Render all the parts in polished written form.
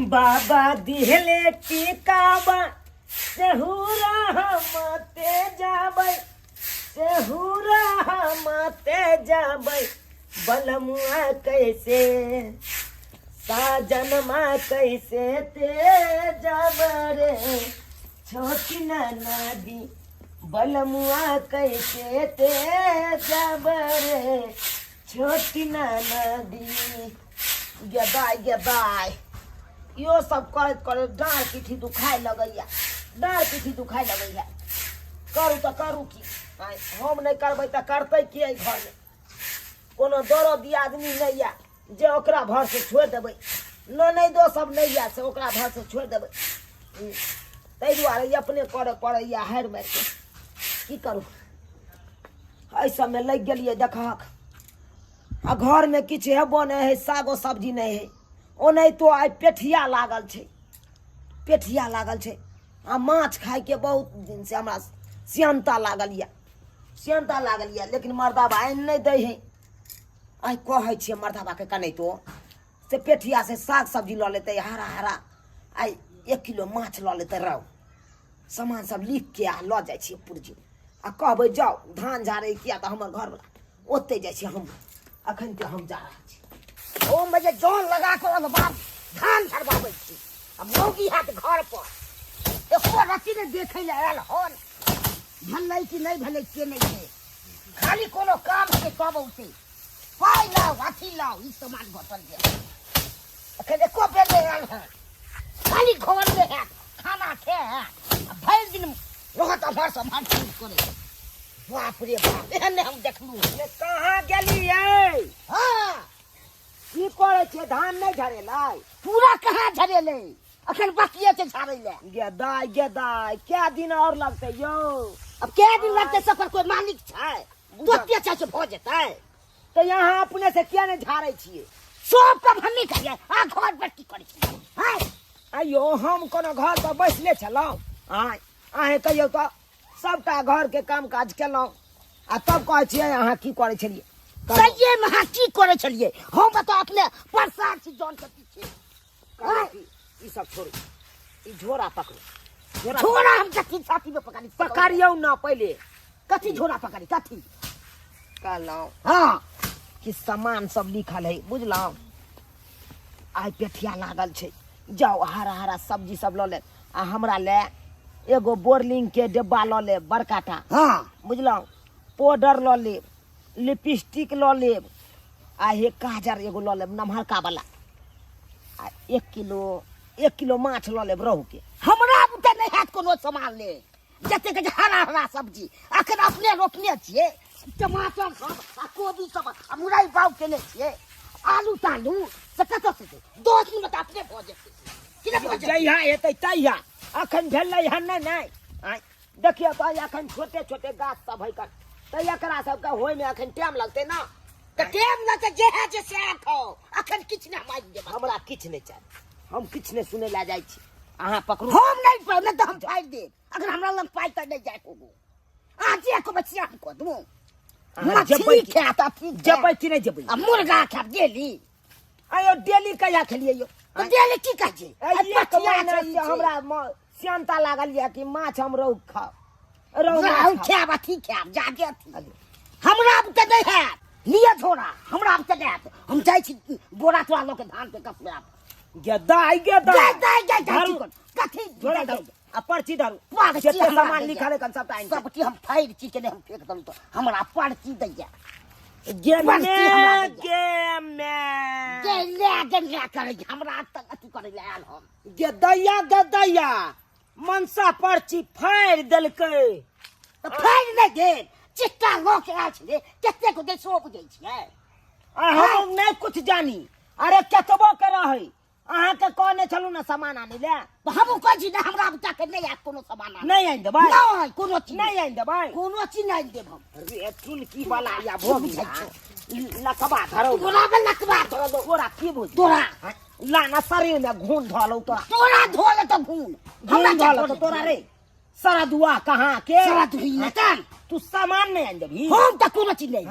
बाबा दिहले टीकाबा सेहुरा हमते जाबै, सेहुरा हमते जाबै। बलमुआ कैसे, साजनमा कैसे ते जाब रे छोटी नदी। बलमुआ कैसे ते जाब रे छोटी नदी। गे दाइ, गे दाइ, इहो सब करैत करैत डाँड़ पीठी दुखाय लगैया, डाँड़ पीठी दुखाय लगैया। करू तऽ करू की? आँय, हम नहि करबै तऽ करतै के? एहि घरमे कोनो दरो दियादनी नहि यऽ जे ओकरा भरसे छोड़ि देबै। ननैदो सब नहि यऽ से ओकरा भरसे छोड़ि देबै। ताहि दुआरे ई अपने करऽ पड़ैया हारि मारि कऽ। की करू, एहि सबमे लागि गेलियै। देखहक, आ घरमे किछु हेबो नहि है, सागो सब्जी नहि है। ओनाहितो आइ पेठिया लागल छै, पेठिया लागल छै। आ माछ खायके बहुत दिनसँ हमरा सियानता लागल यऽ, सियानता लागल यऽ, लेकिन मर्दाबा आनि नहि दै है। आइ कहै छियै मर्दाबाके कनाहितो से पेठिया से साग सब्जी लऽ लेतै हरा हरा, आइ 1 किलो माछ लऽ लेतै रहु। सामान सब लिख के आ लऽ जाइ छियै पुर्जी आ कहबै जाउ धान झाड़ै, किया तऽ हमर घरवला ओतहि जाइ छियै। हम अखन तऽ हम जा रहल छी। ओमे जे जन लगा कऽ बाप धान झड़बाबै छी आ मौगी हैत घर पर, एको रत्ती नहि देखै लए आयल हन, भेलै कि नहि भेलै से नहि छै। खाली कोनो काम हेतै तब औतै। पाइ लाउ, अथी लाउ, ई सामान घटल जे एखन एको बेर नहि आयल हन। खाली घरमे हैत, खाना खायत आ भरि दिन रहत अमहर से अमहर चीज करै। बाप रे बाप, एहन नहि हम देखलहुँ। ने कहाँ गेलियै? हँ। की करै छियै? धान नहि झरेलै? पूरा कहाँ झरेलै, अखन बाकिए छै झाड़ै लए। गे दाइ, गे दाइ, कै दिन आओर लगतै यौ? अब कै दिन लगतै सफर कोइ मालिक छै? तुरते छै से भऽ जेतै। तऽ यहाँ अपने से किया नहि झाड़ै छियै? सब काम हमही करियै आ घर पर की करै छियै? हैं? आइयो हम कोनो घर पर बैसले छलहुँ? आँय, अहेँ कहियौ तऽ, सबटा घरके काम काज केलहुँ आ तब कहै छियै अहाँ की करै छलियै? सहिए में अहाँ की करै छलियै? हम बताउ, अपने परेशान छी जौन के पीछे। कहलहुँ कि ई सब छोड़ू, ई झोरा पकड़ू, झोरा। झोरा हम कथी छाती में पकड़ी? पकड़ियौ ना पहिले। कथी झोरा पकड़ी, कथी? कहलहुँ हाँ कि सामान सब लिखल है, बुझलहुँ? आइ पेठिया लागल छै, जाउ हरा हरा सब्जी सब लऽ लेब आ हमरा ले एगो बोरलिंग के डिब्बा लऽ लेब बड़का टा। बुझलहुँ? पाउडर लऽ लेब, लिपस्टिक लऽ लेब आ हे काजर एगो लऽ लेब नमहरका वाला आ 1 किलो 1 किलो माछ लऽ लेब रहू के। हमरा बुते नहि हैत कोनो सामान ले। जतेक जे हरा हरा सब्जी अखन अपने रोपने छियै, टमाटर सब आ कोबी सब आ मुरई बाउ केने छियै, आलू तालू से कतऽ से देब? 10 दिन तऽ अपने भऽ जेतै कि नहि भऽ जेतै? जहिया हेतै तहिया, अखन भेलै हन नहि। नहि आँय, देखियौ तऽ अखन छोटे छोटे गाछ सब है कन, तऽ एकरा सबके होइमे अखन टाइम लगतै ना। तऽ टाइम लगतै, जे है जे सएह खाउ, अखन किछु नहि हम आबि देब। हमरा किछु नहि चाही, हम किछु नहि सुनै लए जाइ छी। अहाँ पकड़ू। हम नहि पाइ, नहि तऽ हम फाड़ि देब। अगर हमरा लग पाइ तऽ नहि जाय कोनो। अहाँ जे कहबै से हम कऽ दू। अहाँ मछली जेबै कि- खायत, अथी खायत। जेबै कि नहि जेबै? आ मुर्गा खायब डेली? आयो, डेली कहिया खेलियै यौ? तऽ डेली की कहै छै? एहि एक पथिया महीना छै, ई से छै। हमरा श्यामता लागल यऽ कि माछ हम रहु खाउ, रहु माछ रहु खाउ। खायब, अथी खायब, जादे अथी हमरा बुते नहि हैत। लिअ झोरा, हमरा बुते नहि हैत। हम जाइ छी बोरा तोरा लऽ के धान के कसबायब। गे दाइ, गे दाइ। दाइ, दाइ, दाइ, दाइ, धरू। की कर? कथी? झोरा दाइ, धरू आ पर्ची धरू। पागल छी, जते हमरा सामान दैया। लिखल है कन सबटा आनि के। सब चीज हम फाड़ि छी के नहि हम फेक देलहुँ तऽ हमरा पर्ची दैया। गे पर्ची हमरा मे दैया। गे मे गे ले गे ले करै हमरा तक अथी करै लए आयल हम। गे दैया, गे दैया, मनसा पर्ची फाड़ि देलकै। तऽ फाड़ि नहि देल, चिट्टा लऽ के आयल छलै, कतेक गोटे सो बुझै छियै। आ हम नहि कुछ जानी। अरे केतबो के रहै, अहाँके कहने छलहुँ ने सामान आनै लए। तऽ हमहूँ कहै छी ने, हमरा बुता के नहि आयत कोनो सामान आनै। नहि आनि देबै? नहि, कोनो चीज। नहि आनि देबै? कोनो चीज नहि आनि देब हम। रे चुनकी वाला या भऽ गेला लकबा धरौ। तोरा में लकबा धरल। तोरा की बुझ? तोरा लाना शरीर में घून धलौ तोरा। तोरा धोल तऽ घून। घून धलौ तऽ तोरा रे सारा दुआ कहाँ के सारा दुआ नतन। तू सामान नहि आनि देबही? हम तऽ कोनो चीज नहि।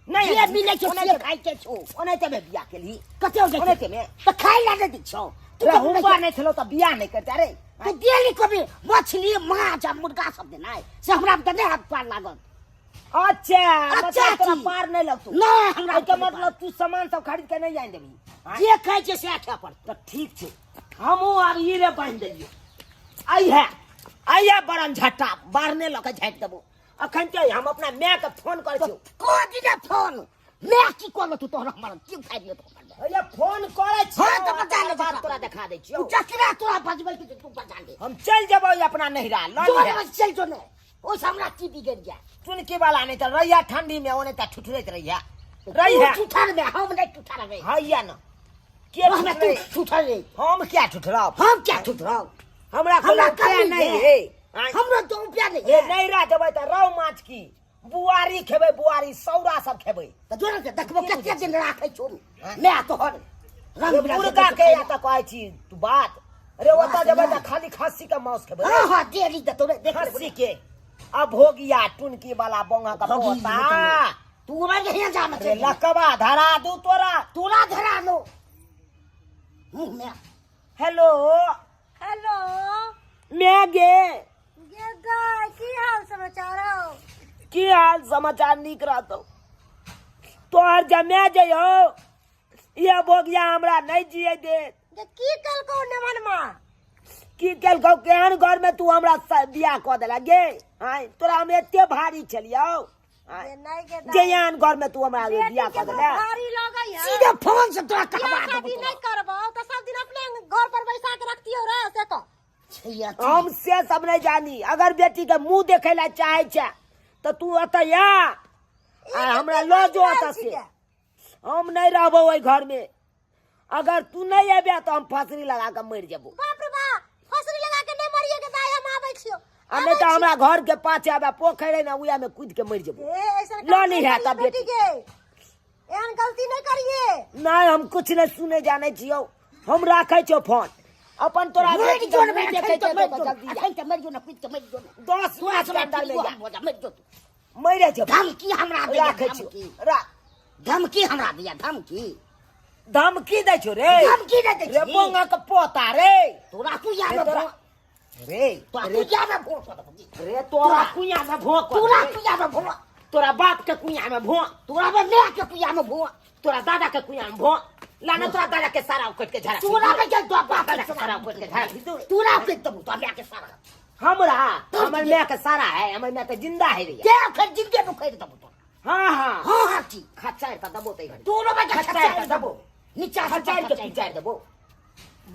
नहि जे मिलै छौ से ओनाहिते खाइ के छौ। ओनाहिते मे बियाह केलही? कते हो? ओनाहिते मे तऽ खाइ लए नहि दै छौ, तू रे कभी हुम्बा नहीं छलो त बियाह नहीं करते। अरे तू डेली कभी मछली माछ आ मुर्गा सब देनाइ से हमरा तऽ नहि हाथ पार लागत। अच्छा, अच्छा मतलब तोरा की? पार नहीं लगतो। नहि, हमरा एहिके मतलब तू सामान सब खरीद के नहीं आनि देबही? आँय? जे खाइ छै सएह खाय पड़तौ। तऽ ठीक छै, हमहूँ आब ई रे बान्हि देलियौ। अइहे अइहे बरन झट्टा बारने लऽ के झाँकि देबौ। अखन के हम अपना माय के फोन करै छियौ। कऽ दिने फोन। माय की कहलो तू तोहरा हमर की उठाइ दियौ तो हमर? अरे फोन करै छियौ। हाँ, तऽ बजा ले, बात बजा। तोरा देखा दै छियौ। तू जकरा तोरा बजबै के तू बजा ले। हम चलि जेबौ अपना नैहरा लऽ जो लिहे। ने चलि जो ने, ओहिसँ हमरा की बिगड़ि जाय? चुनकी वाला नहि तऽ रहिया ठंडी में, ओने तऽ ठुठुरैत रहिया रहिया। तू ठुठर में, हम नहि ठुठर में। हैया न के हमरा तू ठुठरै? ठुठर रे। हम क्या ठुठराब? हम क्या ठुठराब? हमरा हमरा कोनो रुपया कमी नहीं है। है। आँय। हमरा तो रुपया नहीं ए है। नैहरा जेबै तऽ रौ माछ की बुआरी खेबै, बुआरी सौरा सब खेबै। तऽ जो ने देखबो कते दिन राखै छौ मैं तोहर रंग रे बिरंग मुर्गा के या तऽ कहै छी तू बात। रे ओतऽ जेबै तऽ खाली खस्सी के मांस खेबै। हाँ हाँ, डेली देतौ रे, देख लेबो। खस्सी के आ भोगिया टुनकी वाला बोंगा का भोगी पोता। तू मर गया जा मत रे लकवा धरा दू तोरा। तोरा धरा लो मुंह में। हेलो। हेलो। मैं गे। गे गाय, की हाल समाचार हो? की हाल समाचार नीक रहतौ। तोहर जमे जइयो ये भोगिया हमरा नहीं जिए दे। गे की कलको नेमनमा? की केलकौ? केहन घर में तू हमरा बियाह कऽ देला गे? आँय, तोरा हम एते भारी छलियौ। आँय, गे नहीं गे दाई। जे एहन घर में तू हमरा बेटी बियाह के कऽ देला। भारी लगै है। सीधे फोन से तोरा कहवा बियाह देबो शादी तोरा। नहीं करबो तो सब दिन अपने घर पर बैसा के रखतियो रे से कह। छैया तू। हम से सब नहीं जानी। अगर बेटी के मुंह देखे ला चाहे छे तो तू एतऽ आ आ हमरा लऽ जो एतऽ से। हम नहीं रहबो ओहि घर में। अगर तू नहीं अबे तो हम फांसरी लगा के मर जेबो। बाप रे बाप, फांसरी लगा के नहीं मरिए के दाई, हम आबै छियो। आ नहीं तो हमरा घर के पाछे आबे पोखरि है ना, उया में कूद के मर जेबो। ए, ऐसन लऽ ली है काम तब बेटी बेटी। के। एहन गलती नहीं करिए। नहीं, हम कुछ नहीं सुने जाने छियो। हम राखे छियो फोन अपन तोरा मरि बेटी के जो ने, मुँह अखन देखै तऽ छियो मरि तऽ जो, जल्दी जा। अखन तऽ मरि जो ने, कूद के मरि जो ने। 10 तोरा मिनट सब के अंदर में जा। हो जा, मरि जो तू। मरे जेबो। धमकी हमरा दैया, राखे छियो। धमकी। राख। धमकी हमरा दैया, धमकी। धमकी दै छौ रे। धमकी नहि दै रे छी। बोंगा के पोता रे। तोरा कुइया रे में तोरा भों- रे, तोरा रे, कुइया में भों कऽ देबौ। रे तोरा कुइया में भों कऽ तोरा देबै। कुइया में भों। तोरा बाप के कुइया में भों। तोरा में माय के कुइया में भों। तोरा दादा के कुइया में भों। लाना तोरा दादा के सारा उकट के झाड़ा। तोरा में के तोरा बाप दादा के के सारा उकट के झाड़ा। तोरा के देबौ तोरा माय के सारा। हमरा हमर माय के सारा है, हमर माय के जिंदा है रे। के फिर जिंदे में उखैड़ देबौ तोरा। हाँ हाँ। हाँ हाँ की खचार त दबो तै घड़ी। तोरो में के खचार खचार त दबो। नीचा से खचार के खचार। पिचार दबो।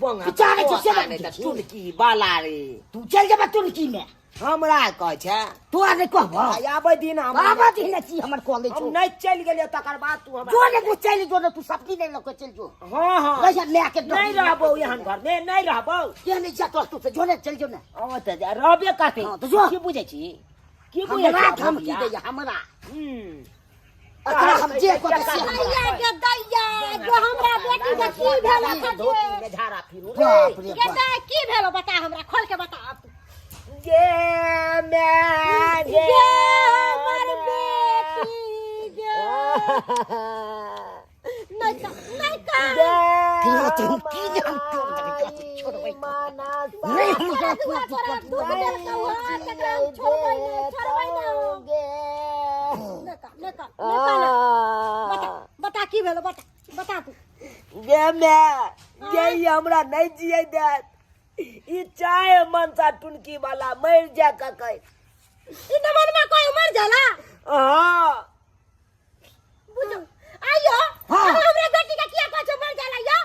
बोंगा पिचारे के से पोता नहि त टुनकी बाला रे। तू चल जेबा टुनकी में। हमरा कहै छै। तोरा नहि कहबो। आ आबै दिन हम आबै दिन की हमर कॉलेज हम छौ। नहि चलि गेलियै तकर बाद तू हमरा जो ने तू चलि जो ने, तू सब्जी नहि लऽ के चलि जो। हाँ हाँ। रहिया माय के नहि रहबौ एहन घर में, नहि रहबौ। के नहि जा तोरा तू से जो ने चलि जो ने। ओ तऽ जा, रहबे करतै। हाँ, तऽ जो। की बुझै छी? की बुझै हमरा छी? धमकी दैया हमरा। हम्म। एकरा हम जे कहबै से हमरा। दैया के दैया, जो हमरा बेटी के की भेल अखन धोती जे? में झाड़ा फिरू रे। बाप रे के बाप। दाइ की भेलो बता, हमरा खोल के बता अब तू। गे मैं गे गे हमर बेटी गे। नहीं का नहीं का। गे की होतै, हम की जे हम तोड़ देबै, कथी छोड़बै कथी? नहि हम ओकरा तोरा कोइ तोरा दिक्कत दुख नहि। देलकौ हँ, तकरा हम छोड़बै नहि, छोड़बै नहि हम। नहीं का नहीं का नहीं का ना। बता बता की भेलो बता बता तू। गे मैं गे ई हमरा नहीं जिए देत। ई चाहे मनसा टुनकी वाला मर जा ककै। ई नमन में कोई मर जाला? हाँ। बुझो आइयो। हाँ। हमरा बेटी के किया कहै छौ मर जाला यो?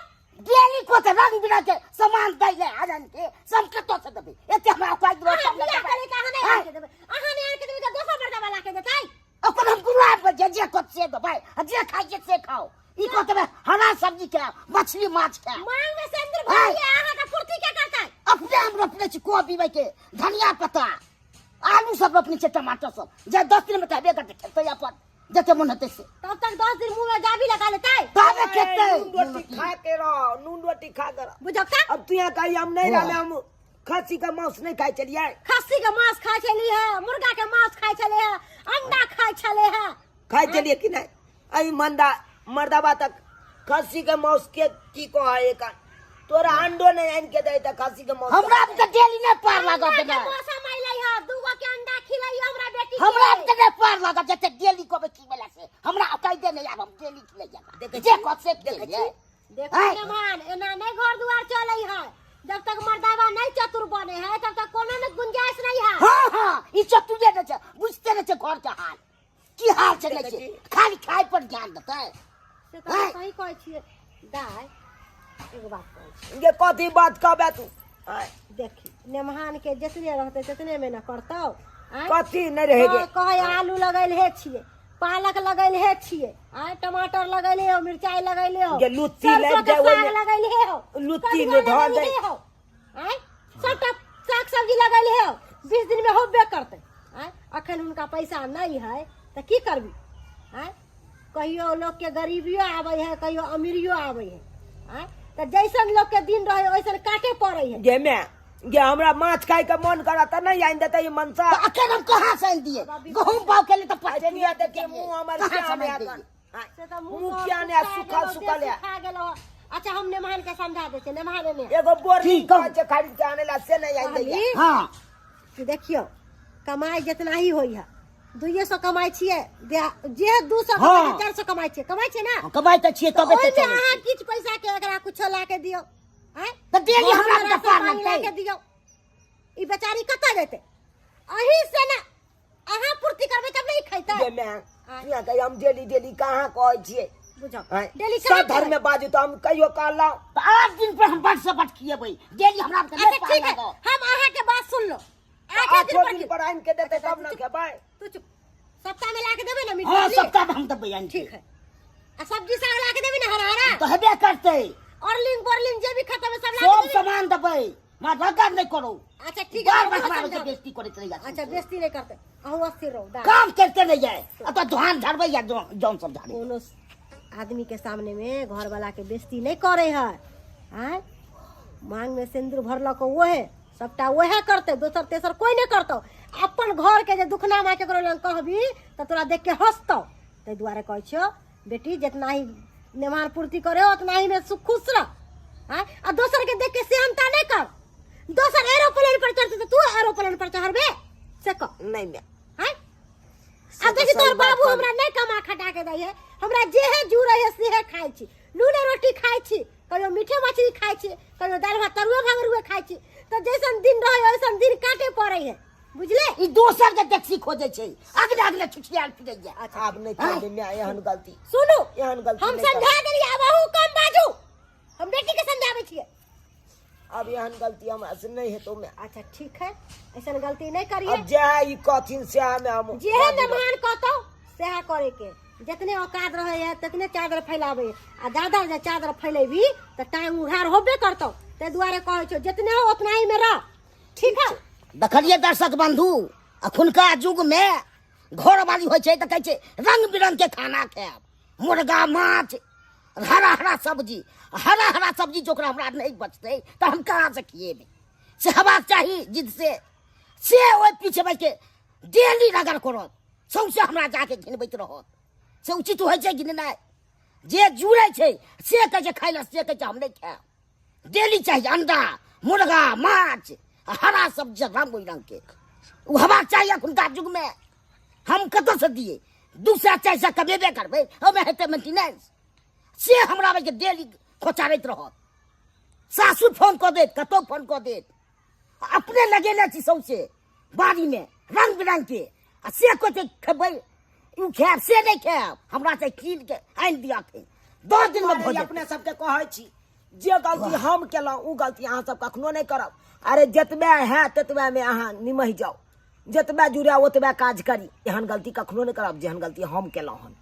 डेली को तऽ रंग बिरंग के सामान दै ले आजन के सब कतौ से देबै। एते हमरा उपाय दिलो अहाँ सब बियाह देबै। करे के अहाँ नहि आनि के देबै, अहाँ नहि आनि के देबै तऽ दोसर मर्दा वाला के देतै। अपन हम गुरु आबि जे जे कत से देबै आ जे खाइ छै से खाओ। ई कहत देबै हरा सब्जी के मछली माछ के। मांग में सेंदूर भरिए अहाँ के पूर्ति के करतै? अपने हम रोपने छी कोबी के धनिया पत्ता आलू सब रोपने छै टमाटर सब। जे 10 दिन में तऽ हेबे करतै खेतै अपन जते मन हेतै से। तब तक 10 दिन मुंह में जाबी लगा लेतै। तबे खेतै। नून रोटी खा के रहो, नून रोटी खा के रहो। बुझौ का? अब तू यहाँ कही हम नहीं रहले, हम खस्सी का मांस नहीं खाइ छलियै। खस्सी के मांस खाइ छली है, मुर्गा के मांस खाइ छले है, अंडा खाइ छले है। खाइ छलियै कि नहीं? अई मंदा मर्दाबा तक खस्सी के मांस के की कहै एकर? तोरा अंडो नहीं आनि के दे त खस्सी के मौस हमरा तऽ डेली नहि पार लागत अंडा के ने मौसम अइलै ह, दूगो के अंडा खिलैयो हमरा बेटी के। हमरा तऽ नहि पार लागत जते डेली कहबै खिबै से हमरा औकाइते नहि आब हम डेली खिलै देखै जे छी? कह से देखै खिलै छी? देखो आँय। मेहमान एना नहीं घर दुआर चले है जब तक मर्दावा नहीं चतुर बने है तब तक कोनो में गुंजाइश नहीं है हाँ हाँ ई चतुरे नहि छै बुझते नहि छै घर के हाल की हाल छै नहि छै खाली खाय पर ध्यान देतै से तऽ आँय। सही कहै छियै दाय एगो बात कहै छी ये कथी बात कहबे तू आँय, देखी नेमहान के जितने रहते तितने में न करतौ आँय? कथी नहीं रहे गे कहे आलू लगैले छियै पालक लगैले छियै आँय टमाटर लगैले हो मिरचाई लगैले हो गे लुत्ती सरसों लागि के जाय ओहिमे। साग लगैले हो लुत्ती कदुआ मे धऽ लगैले दै। हो आँय सबटा साग सब्जी लगैले हो 20 दिन में होबे करतै आँय अखन हुनका पैसा नहीं है तऽ की करबी आँय कहियो लोकके गरीबियो आबै है कहियो अमीरियो आबै है आँय तऽ जैसन लोकके दिन रहै ओइसन काटे पड़ै है गे मैं गे हमरा माछ खाय के मन करत त नहीं आनि देतै ई मनसा तऽ अखन हम कहाँ से आनि दिए गहूम बाव के लिए तऽ अच्छा पचनी निया देखिए मुंह हमर कहाँ श्याम से आनि है दिए? अखन। आँय, से तऽ मुँह मुँह तोहर किया ने सुखा सुखल गेलौ, सुखल देह है सुखा गेलौ। अच्छा हम नेमहान के समझा दै छियै नेमहान एने एगो बोरी की कहू? कहै छै खरीद के आने ला से नहीं आनि दैया कहली हाँ कि देखियौ कमाइ जितना ही होइ है दुइये सौ कमाइ छियै जे 200 हाँ। कमाइ 400 कमाइ छियै कमाइ छियै ना कमाइ तऽ छियै तबे तऽ ओहिमे चलै अहाँ छै। किछु पैसा के एकरा कुछो ला के दियौ आँय तऽ डेली हमरा घरमे तऽ पार राशन पानी ला लगतै के दियौ ई बेचारी कतऽ जेतै अहीं से ना अहाँ पूर्ति करबै तब ने ई खैतै गे मैं यहाँ कहियो हम डेली डेली कहाँ कहै छियै बुझाओ आँय? डेली सब कहाँ धर्म में बाजू तऽ हम कहियो कहलहुँ तऽ 8 दिन पर हम बट से बट खिएबै डेली हमरा तऽ अच्छा नहि पार ठीक है लागत हम अहाँ के बात सुन लो आठे दिन आठो पर दिन पर आनि के देतै तब ने खेबै तू चुप सप्ताह में ला के देबै ना मीट हाँ मछली? सप्ताह में हम देबै आनि के। ठीक है आ सब्जी साग ला के देबै ना हरा हरा तऽ हेबे करतै ऑर्लिंग बोर्लिंग जे भी खत्म है सब ला सब के देबै सामान देबै मां रगड़ नहि करू अच्छा ठीक है बार बार अहूँ हमरा समझाउ। बेइज्जती करैत रहैया अच्छा बेइज्जती नहीं करते अहूँ अस्थिर रहो दा काम करते नहीं जाए आ तो धान झाड़बै या जौन सब झाड़ै कोनो आदमी के सामने में घर वाला के बेइज्जती नहीं करे है आँय मांग में सिंदूर भरलक ओहे सबटा ओहे करते दोसर तेसर कोई नहीं करतो अपन घर के जे दुखना माय केकरो लग कहबी तऽ तोरा देख के हंसतौ ताहि दुआरे कहै छियौ बेटी जितना ही नेमार पूर्ति करे उतना ही में सुख खुश रह आँय आ दोसर के देख के सेहनता नहीं कर दोसर एरोप्लेन पर चढ़ते तऽ तू एरोप्लेन पर चढ़बे से कह नहीं मैं आँय से आ तऽ देखी सही तोहर बात बाबू कहली। हमरा नहीं कमा खटा के दै है हमरा जेहे जुड़े है सेहे खाइ छी नूने रोटी खाइ छी कहियो मीठे मछली खाइ छी कहियो दालि भात तरुए भंगरुए खाइ छी तऽ जैसन दिन रहे ओइसन दिन काटे पड़े है बुझले ई दोसर के टैक्सी खोजै छै अगले अगले छुछियाल फिरैया अच्छा आब नहि करबै माय एहन गलती सुनू एहन गलती हम नहि करब। समझा देलियै आब अहूँ कम बाजू हम बेटी के समझाबै छियै अब एहन गलती हमरा से नहि हेतौ माय अच्छा ठीक है ऐसन गलती नहीं करिए अब जे ई कहथिन सएह मे हम जेहे मेहमान कहतौ सएह करे के जितने औकात रहे है ततने चादर फैलावे आ ज्यादा जे चादर फैलेबी तऽ टांग उघार होबे करतौ ताहि दुआरे कहै छौ जितने हो उतना ही में रह ठीक है देखलियै दर्शक बंधु अखुनका युगमे घरवाली होइ छै तऽ कहै छै रंग बिरंग के खाना खायब मुर्गा माछ हरा हरा सब्जी हरा हरा सब्जी जो ओकरा हमरा नहि बचतै तऽ हम कहाँ से खिएबै से हेबाक चाही जिद से से ओहि पीछे बैठ के डेली रगड़ करत सौंसे हमरा जाके घिनबैत रहत से उचित होइ छै कि नहि जे जुड़ै छै से कहै छै खाय लए से कहै छै हम नहि खायब डेली चाही अंडा मुर्गा माछ आ हरा सब्जी रंग बिरंग के ओ हेबाक चाही एखुनका युगमे हम कतऽसँ दियै 200 400 कमेबे करबै ओहिमे हेतै मेंटेनेंस से हमरा के डेली खोचारैत रहत सासुर फोन कऽ देत कतहु फोन कऽ देत अपने लगेने छी सौंसे बाड़ीमे रंग बिरंग के आ से कहै खेबै ओ खायब से नहि खायब हमरा से कीन के आनि दिअ अखन 10 दिनमे भऽ जेतै अपने सबके कहै छी जे गलती हम केलहुँ ओ गलती अहाँ सब कखनो नहि करब अरे जतबे है ततबे मे अहाँ निमहि जाउ जतबे जुड़े ओतबे काज करी एहन गलती कखनो नहि करब जेहन गलती हम केलहुँ हन।